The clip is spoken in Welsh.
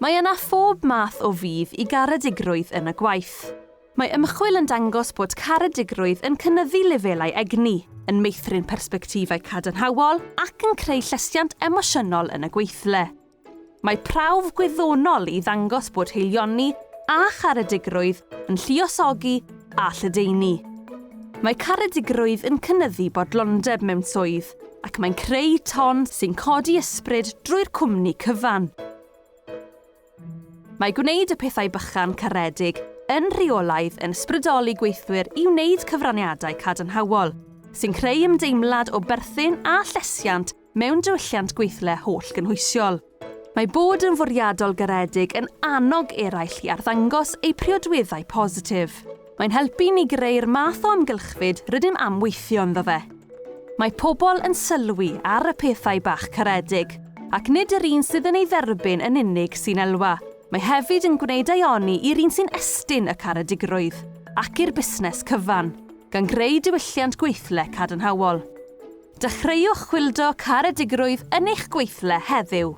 Mae yna phob math o fudd i garedigrwydd yn y gwaith. Mae ymchwil yn dangos bod caredigrwydd yn cynyddu lefelau egni, yn meithrin persbectifau cadarnhaol ac yn creu llesiant emosiynol yn y gweithle. Mae prawf gwyddonol i ddangos bod haelioni a charedigrwydd yn lluosogi a lledaenu. Mae caredigrwydd yn cynyddu bodlondeb mewn swydd ac mae'n creu ton sy'n codi ysbryd drwy'r cwmni cyfan. Mae gwneud y pethau bychan caredig yn rheolaidd yn ysbrydoli gweithwyr i wneud cyfraniadau cadarnhaol, sy'n creu ymdeimlad o berthyn a llesiant mewn diwylliant gweithle hollgynhwysiol. Mae bod yn fwriadol garedig yn annog eraill i arddangos eu priodweddau positif. Mae'n helpu ni greu'r math o amgylchfyd rydym am weithio ynddo fe. Mae pobl yn sylwi ar y pethau bach caredig, ac nid yr un sydd yn ei dderbyn yn unig sy'n elwa, mae hefyd yn gwneud daioni i'r un sy'n estyn y caredigrwydd, ac i'r busnes cyfan, gan greu diwylliant gweithle cadarnhaol. Dechreuwch chwildo caredigrwydd yn eich gweithle heddiw!